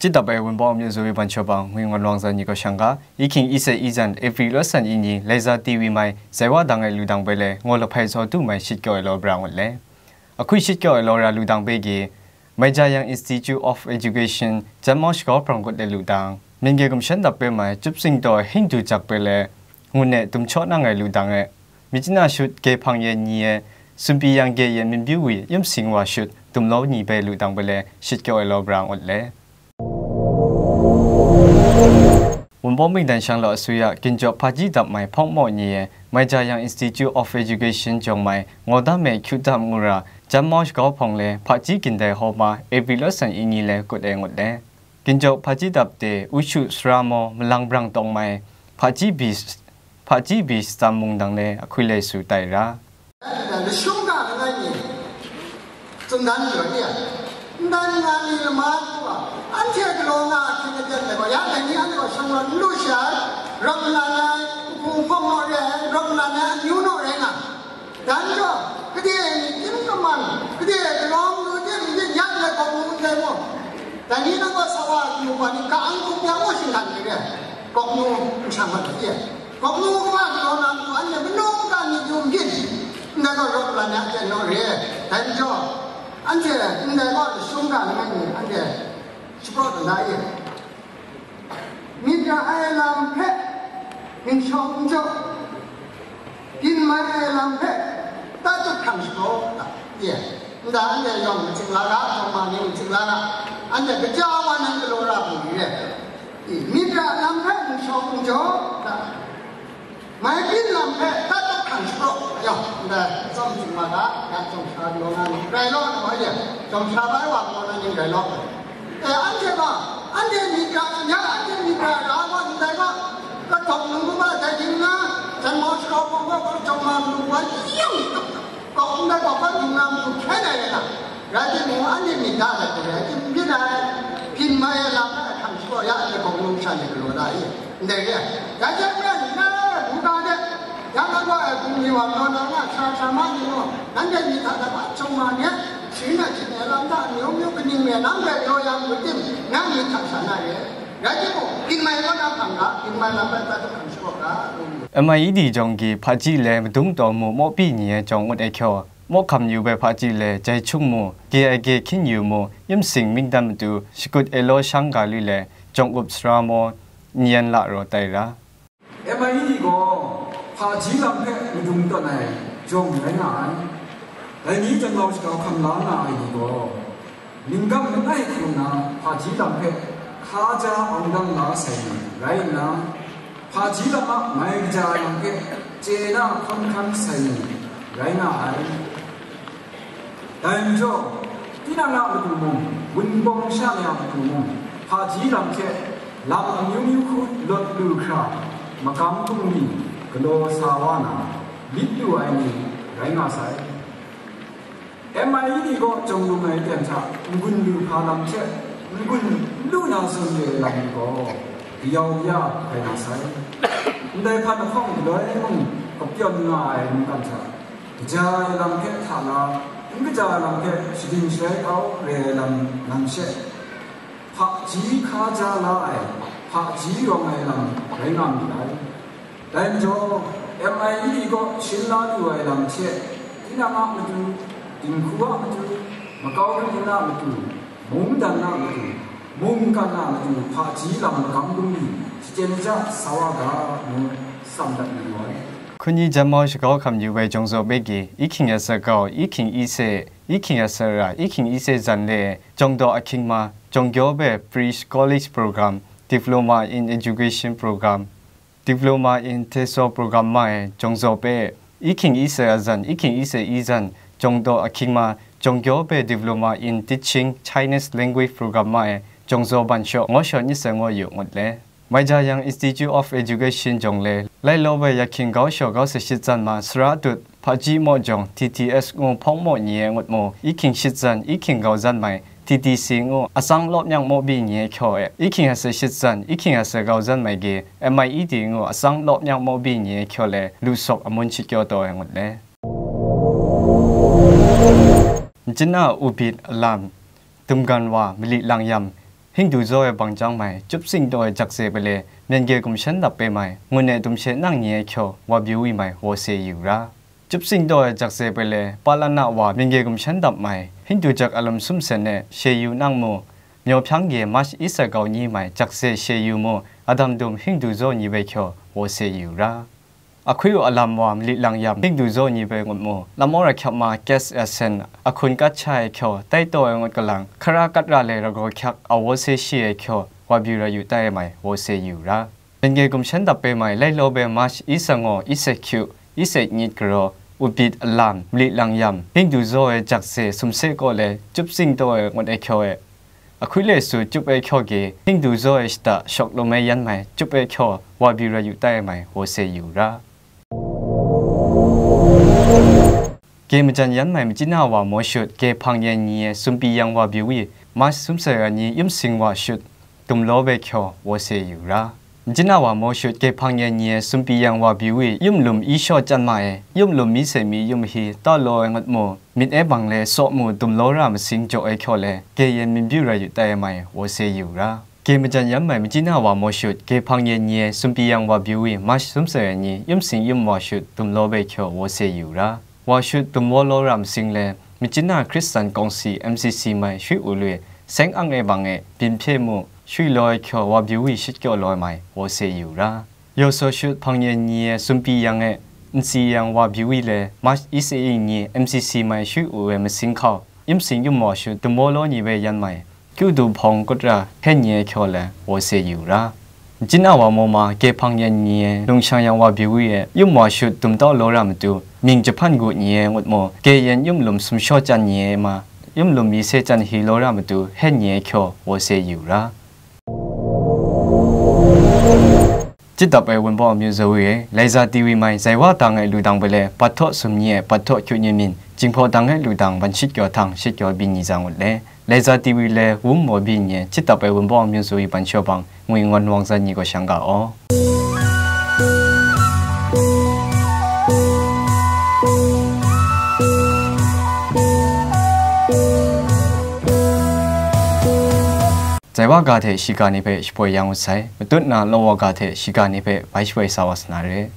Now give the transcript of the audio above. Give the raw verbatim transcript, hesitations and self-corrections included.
Shit dap ai Wunpawng Amyu Zawi Ban Shawbang, Ngwi Ngon Wang Zan Ni Kaw Shang Ga, Yi Hking Yi Se Yi Zan, April law san yi ni, Laiza T V mai, Zaiwa dang ai lu dang bai le, Ngaw Lahpai Zaw Tu mai shit kyaw ai law bra ngut le. Ahkui shit kyaw ai law ra lu dang bai gi, Maija Yang Institute of Education, Janmau Shagau Hpawng kut ai lu dang, Myen Ge Gumshan Dap Pe Mai, Cup Sing Taw Hingdu Jak Pe le, Ngun e Tum Chaw Nang Ai lu dang e, Myitkyina Shut Ge Hpang Yen Ni e, Sunpyi Yang Ge Yen Minbyu Wi Yim Sing Wa Shut Tum Law Ni bai lu dang bai le, shit kyaw ai law bra ngut le. Wunpawng Bingdan Shang Law Asuya, Ginjawk Hpaji Dap Mai Hpawng Maw Ni e, Maija Yang Institute of Education jawng mai, Ngaw Dam e Kyu Dam Ngu Ra, Janmau Shagau Hpawng le, Hpaji Gindai Haw Ma, April law san yi ni le kut e ngut le. Ginjawk Hpaji Dap de, Ushu Sara Maw, Malang Brang Tawng Mai, Hpaji Bi, Hpaji Bi Shatsam Mungdang le, ahkui lai su tai ra. Lashung ga langai mi, tsun dan jaw ni a, ndai nga mi lama hku a, anhte galaw nga a hkying aten ai gaw, ya dai ni anhte gaw shang rawt n lu sha ai, rawt nlan ai, nhku hpawng naw re ai, rawt nlan ai, amyu naw rai nga. Dan jaw, kade ni tim kaman, kade galaw lu tim, yin yan let gaw mu ndai mu. Dai ni nang gaw sawa akyu wa ni ka ang kup ya mu shinggan ni re, gaw mu n shang mat ai. Gaw mu kaba galaw na matu anhte manu mungkan myit yu n byin, ndai gaw rawt lan ai aten naw re ai. Dai majaw, anhte ndai gaw lashung ga langai mi anhte shapraw tawn da i? Myit ra ai lam hpe ningshawng n jaw, byin mai ai lam hpe tatut hkrang shapraw da i? Nda anhte yawng matsing la ga, yawng ma ni matsing la ga, anhte kaja wa nan galaw ra mu ni re? I, myit ra lam hpe ningshawng n jaw da, mai byin lam hpe tatut hkrang shapraw, yawng, ndai, tsawm htingwa ga, ya, jawng sha galaw na ni, grai law, na wa ye, jawng sha bai wa galaw na ni, grai law. E, anhte gaw, anhte myit ra, ya, anhte myit ra, ra wa ndai gaw, kahtawk num ru ma dai ting na, Janmau Shagau Hpawng gaw, jawng ma matu wa yang, kawk ndai gaw, kawk num na matu hkyen ai rai na. Rai timung, anhte myit da ai hku rai, byin ai, byin mai ai lam ai hkrang shapraw ya, anhte hpawng num sha ni galaw da i? Ndai re ai. Dai hte maren, na buga de, ya na gaw ai bungli wa naw na nga, sara sara ma ni gaw, nanhte myit hta na ba jawng ma ni, sharin ai hkying ai lam hta amyu myu kaning re, nang hpe galaw ya n gu tim, nang myit hta sha na re. Rai timung, byin mai kaw na hpang ga, byin mai lam bai hta hkrang shapraw ga, ngu mu. M I E D jawng ki hpaji le madung taw mu mawbi ni e jawng ngut ai hkyaw, Mawhkam yu bai hpaji le jai hkyung mu, G I G hkyin yu mu, Yim Sing Mingdan matu, shakut e law shang ga lu le, jawng up sara maw, n yan la raw tai ra. M I E D gaw hpaji lam hpe madung tawn ai jawng rai nga ai. Dai ni Janmau Shagau hkam la nga ai ni gaw, Minggam langai hku na hpaji lam hpe hkaja awng dang la sai ni rai nna, hpaji lam a mai kaja ai lam hpe chye na hkawn hkan sai ni rai nga ai. Dai majaw, tinang a matu mung, wunpawng sha ni a matu mung, hpaji lam hte lam amyu myu hku lawt lu hkra, magam bungli galaw sa wa na, myit lu ai ni rai nga sai. M I E D gaw jawng lung ai ten hta n-gun lu hpa lam hte n-gun n lu na tsun re ai lam gaw kayau ya hkai na sai. Ndai hpan ahkawng galoi mung kapyawn nga ai mungkan hta, kaja ai lam hpe hta la, n kaja ai lam hpe shading shalai kau re ai lam nan she, hpaji hkaja la ai, hpaji rawng ai lam rai nga myit ai. Dai majaw, M I E D gaw shin la lu ai lam hte, tinang a matu, dinghku a matu, makau kaning a matu, mungdan a matu, mungkan a matu, hpaji lam magam bungli, shachyen shaja sa wa ga, ngu tsam dat mayu ai. Hkun ni Janmau Shagau hkam yu ai jawng zaw bai gi, Yi Hking Yat Sa Gau, Yi Hking Yi Se, Yi Hking Yat Sa Ra, Yi Hking Yi Se Zan le, jawng daw ahkying ma, jawng gyaw bai Pre College Program, Diploma in Education Program, Diploma in Teso Program ma e jawng zaw pe, Yi Hking Yi Se Azan, Yi Hking Yi Se Yi Zan, jawng daw ahkying ma, jawng gyaw pe Diploma in Teaching Chinese Language Program ma e jawng zaw ban shaw, ngaw shaw nyit sai ngaw yu ngut le. Maija Yang Institute of Education jawng le, lai law bai ya hkying gau shaw gau sa shit zan ma, sara tut, hpaji maw jawng, T T S ngu hpawng maw ni e ngut mu, Yi Hking shit zan, Yi Hking gau zan mai, T T C ngu atsang lawp nyang mawbi ni e hkyaw e, Yi Hking Yat Sa shit zan, Yi Hking Yat Sa gau zan mai gi, M I E D ngu atsang lawp nyang mawbi ni e hkyaw le, lu sawk amun shit kyaw taw ai ngut le. Myitkyina Ubit Alam, Dumgan Wa, Mali Lang Yam, Hingdu zaw ai bang chyang mai, Chup Sing taw ai jakse pele, Myen ge gumshan dap pe mai, ngun e dumshe nang ni ai hkyaw, wa byu wi mai, wo se yu ra. Chup Sing taw ai jakse pele, Palana wa Myen ge gumshan dap mai, Hingdu jak alam sum sen e, she yu nang mu, Myaw hpyang ge March isa kau ni mai jakse she yu mu, adam dum Hingdu zaw ni bai hkyaw, wo se yu ra. Ahkui u alam wa malit lang yam Hingdu zaw ni bai ngut mu, lam awra hkyap ma gas asen ahkun kat sha ai hkyaw, tai taw ai ngut kalang, hkara kat ra le ragaw hkyak a wo se shi ai hkyaw, wa byu ra yu tai ai mai, wo se yu ra. Myen ge gumshan dap pe mai, lai law bai March isa ngaw, isa hkyu, isa nyit garaw, ubit alam, malit lang yam, Hingdu zaw ai jakse sumse kaw le, Chup Sing taw ai ngut ai hkyaw e, ahkui le su Chup ai hkyaw ge, Hingdu zaw ai shata shawk lum ai yan mai, Chup ai hkyaw, wa byu ra yu tai ai mai, wo se yu ra. Ge majan yan mai, Machyin a wa Mawshut, ge hpang yen ni e, Sumpi yang wa byu wi, March sum sai ai ni, Yum Sing wa shut, dum law bai hkyaw, wo se yu ra. Machyin a wa Mawshut, ge hpang yen ni e, Sumpi yang wa byu wi, yum lum i shaw chyan ma e, yum lum mi se mi yum hi, taw law ai ngut mu, myit e bang le saw mu, dum law ra masing jaw ai hkyaw le, ge yen myen byu ra yu tai ai mai, wo se yu ra. Ge majan yan mai, Machyin a wa Mawshut, ge hpang yen ni e, Sumpi yang wa byu wi, March sum sai ai ni, Yum Sing yum wa shut, dum law bai hkyaw, wo se yu ra. Wa shut dum wa law ra masing le, Machyin a Hkristan kawng si M C C mai shui u lui, seng ang e bang e, byin hpye mu, shui law ai hkyaw wa byu wi shut kyaw law ai mai, wo se yu ra. Yaw saw shut hpang yen ni e Sumpi yang e, Nsi yang wa byu wi le, March isa i ni M C C mai shui u ai masing hkau, Yum Sing yum wa shut dum wa law ni bai yan mai, kyu du hpawng kut ra hkyen ni ai hkyaw le, wo se yu ra. Machyin a wa Mawma, ge hpang yen ni e, Lungshang yang wa byu wi e, yum wa shut dum taw law ra matu, mying jahpan gu ni e ngut mu, ge yen yum lum sum shaw chyan ni e ma, yum lum mi se chyan hi law ra matu, hkyen ni ai hkyaw, wo se yu ra. Chyit dap ai Wunpawng amyu zawi e, Laiza T V mai, Zaiwa dang ai lu dang pele, Bat Htaw sum ni e, Bat Htaw hkyu ni min, Jinghpaw dang ai lu dang ban shit kyaw htang, shit kyaw byin ni za ngut le. Laiza T V le, Wum Maw Byin ni e, chyit dap ai Wunpawng amyu zawi ban shaw bang, ngwi ngon wang zan ni gaw shang ga aw. Zaiwa ga hte shiga ni hpe shapoi yang u sai, matut na law wa ga hte shiga ni hpe bai shapoi sa wa sa na re.